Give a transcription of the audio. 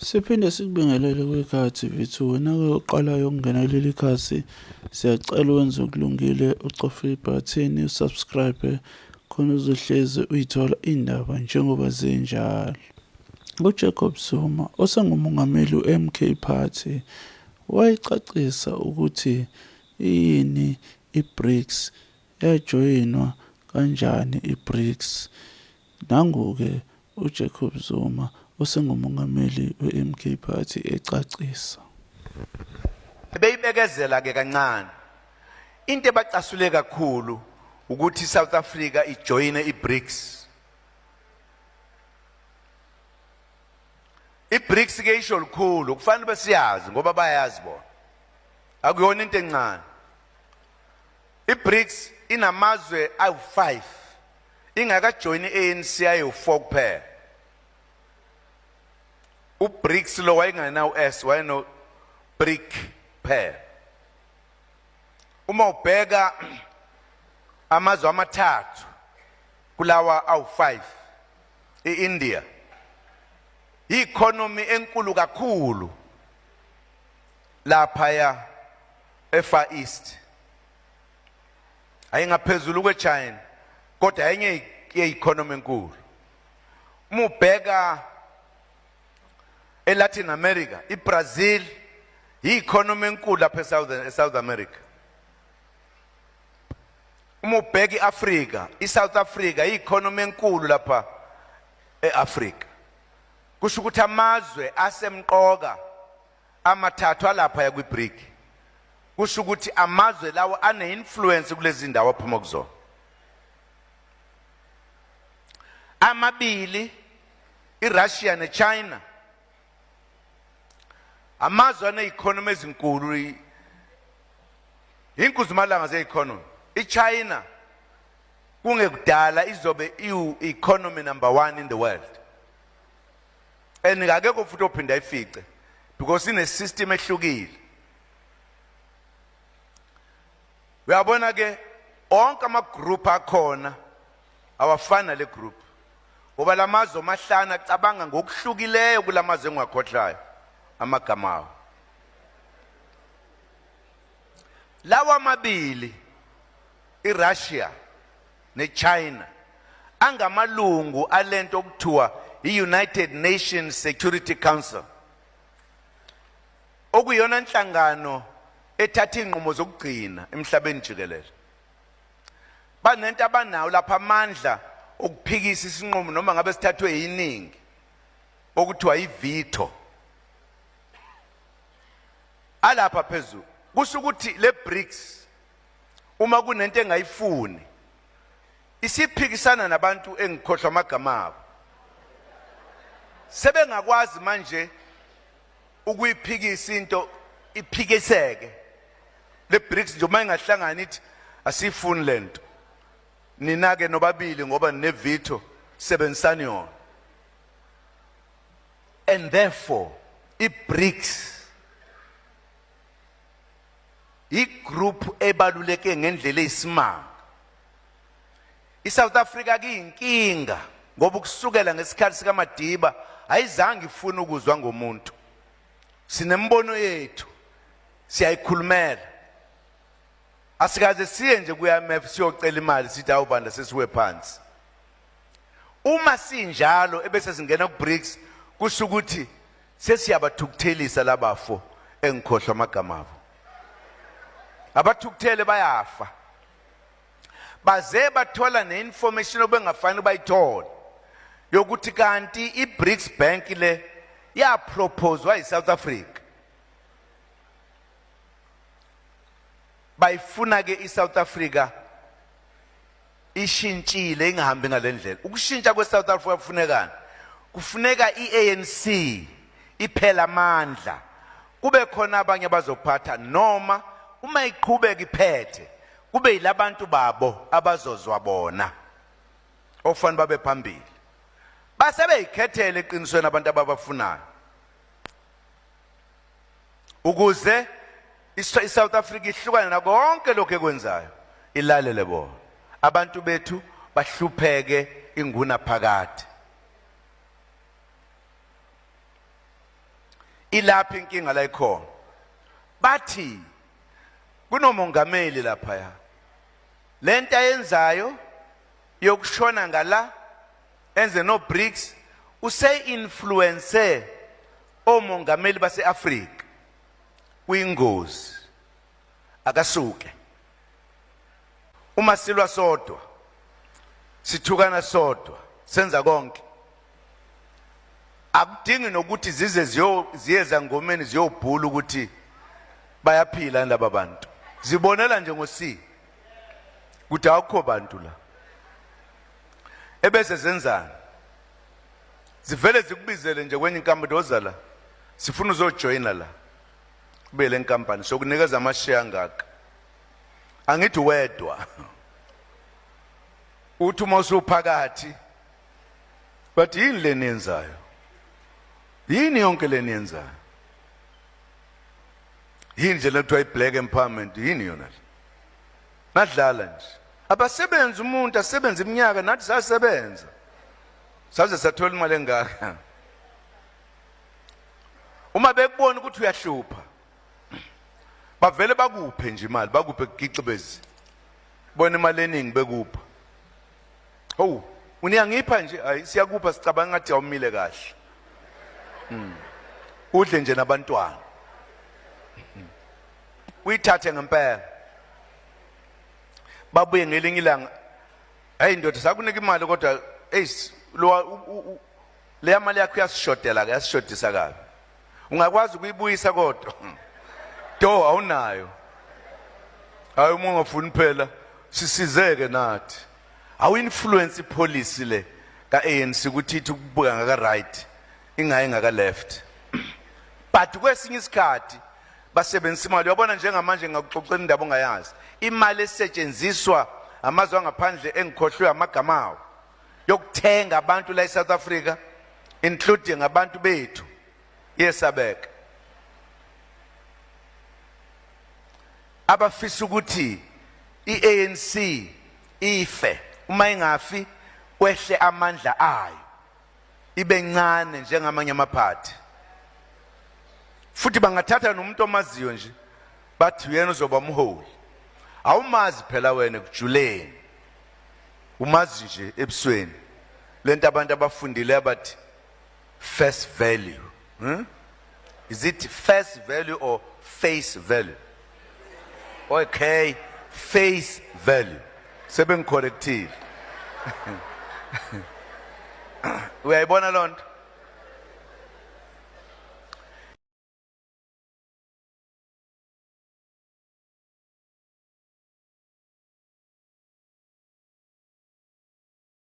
Siphinde sikubingelele kwiKhaya TV 2. Wena-ke oqalayo ukungena kuleli khasi, siyacela wenze okulungile, ucofe ibhathini, usubscribe khona uzohlezi uyithola indaba njengoba zinjalo. UJacob Zuma osengumongameli we-MK Party wayicacisa ukuthi iyini i-BRICS, yajoyinwa kanjani i-BRICS. Nangu-ke uJacob Zuma osengumongameli we-MK Party ecacisa. Beyibekezela ke kancane. Into ebacasule kakhulu ukuthi iSouth Africa ijoyine iBRICS. IBRICS ke isho lukhulu kufanele besiyazi ngoba bayazi bona. Akuyona into encane. IBRICS inamazwe awu5 ingakajoyini i-ANC ayiwu4 kuphela. UBRICS lo wayengenawo S wayeno BRIC kuphela. Uma ubheka amazwe amathathu kulawa awu5 iIndia i-economy enkulu kakhulu laphaya eFar East ayingaphezulu kweChina kodwa enye ye-economy enkulu. Uma ubheka eLatin America, iBrazil i-economy enkulu lapha eSouth America. Uma ubheka iAfrika, iSouth Africa i-economy enkulu lapha eAfrika. Kusho ukuthi amazwe asemqoka amathathu alapha yakwiBRIC kusho ukuthi amazwe lawo ane-influence kulezi ndawo aphuma kuzona. Amabili iRussia neChina amazwe ane-economy ezinkulu, inkuzumalanga ze-economy. iChina kungekudala izobe iwu-economy number 1 in the world, and akekho futhi ophinda ayifice because ine system ehlukile. Uyabona ke onke ama group akhona awafana le group, ngoba lamazwe omahlanu acabanga ngokuhlukileyo kulamazwe engiwakhohlayo amagama awo. Lawa amabili iRussia neChina angamalungu alento okuthiwa i-United Nations Security Council, okuyiyona nhlangano ethatha inqumo zokugcina emhlabeni jikelele. Banento abanawo lapha, amandla okuphikisa isinqumo noma ngabe sithathwe yiningi, okuthiwa i-veto. Alapha phezulu kusho ukuthi le BRICS uma kunento engayifuni isiphikisana nabantu engikhohlwa amagama abo, sebengakwazi manje ukuyiphikisa into iphikiseke. Le BRICS nje uma ingahlangana ithi asifuni lento, nina ke nobabili ngoba nine-veto sebenzisani yona. And therefore iBRICS igroup ebaluleke ngendlela eyisimanga. ISouth Africa kuyinkinga ngoba ukusukela ngesikhathi sikaMadiba ayizange ifune ukuzwa ngomuntu. Sinembono yethu, siyayikhulumela. Asikaze siye nje ku-IMF siyocela imali sithi awu banda sesiwe phansi. Uma sinjalo ebese singena ku-BRICS kusho ukuthi sesiyabathukuthelisa labafo engikhohlwa amagama abo. Abathukuthele bayafa. Baze bathola neinformation obengafanele bayithole yokuthi kanti iBRICS Bank le yaproposewa yiSouth Africa. Bayifuna ke iSouth Africa ishintshile ingahambi ngalendlela. Ukushintsha kweSouth Africa kufunekani? Kufuneka iANC iphela amandla, kube khona abanye abazophatha, noma uma iqhubeka iphethe kube yilabantu babo abazozwa bona ofanele babe phambili. Base beyikhethele eqinisweni abantu ababafunayo ukuze iSouth Africa ihlukane nako konke lokho ekwenzayo, ilalele bona. Abantu bethu bahlupheke inguna phakade. Ilapha inkinga la ikhona. Bathi kunomongameli lapha ya. Lento ayenzayo yokushona ngala enze no BRICS use influence omongameli baseAfrika kuyingozi akasuke uma silwa sodwa sithukana sodwa senza konke akudingi nokuthi zize ziyeza ngomeni ziyobhula ukuthi bayaphila laba bantu zibonela nje ngo-C ukuthi akukho bantu la ebese zenzani zivele zikubizele nje kwenye inkampani oza la sifuna uzojoyina la kube le nkampani sokunikeza amasheya angaka angithi wedwa uthi uma usuphakathi but yini le niyenzayo yini yonke le niyenzayo yini nje lethiwa i-black empowerment yini yona le nadlala nje abasebenzi umuntu asebenze iminyaka nathi sasebenza saze sathola imali engaka uma bekubona ukuthi uyahlupha bavele bakuphe nje imali bakuphe kugixibezi bona imali eningi bekupha Hawu, uniyangipha nje hayi siyakupha sicabanga ngathi awumile kahle. Udle nje nabantwana. Uyithathe ngempela. Babuye ngelinye ilanga. Hey ndoda sakunika imali kodwa hey lo leya mali yakho iyasishodela ke yasishodisa kabi. Ungakwazi ukuyibuyisa kodwa. Do awunayo. Hayi uma ungafuni phela sisizeke nathi. Awu influence policy le ka ANC ukuthi ithi ukubuka ngaka right ingayi ngaka left. But kwesinye isikhathi basebenzisa imali uyabona njengamanje ngakuxoxela indaba ongayazi. Imali esetshenziswa amazwe angaphandle engikhohlwe amagama awo yokuthenga abantu la eSouth Africa including abantu bethu yesabeka abafisa ukuthi iANC ife uma ingafi kwehle amandla ayo ibe ncane njengamanye amaphathi futhi bangathatha nomuntu omaziyo nje bathi uyena uzoba umholi awumazi phela wena ekujuleni umazi nje ebusweni lento abantu abafundile abathi first value Is it first value or face value? Okay, face value. Sebengicorrectile. Uyayibona lonto?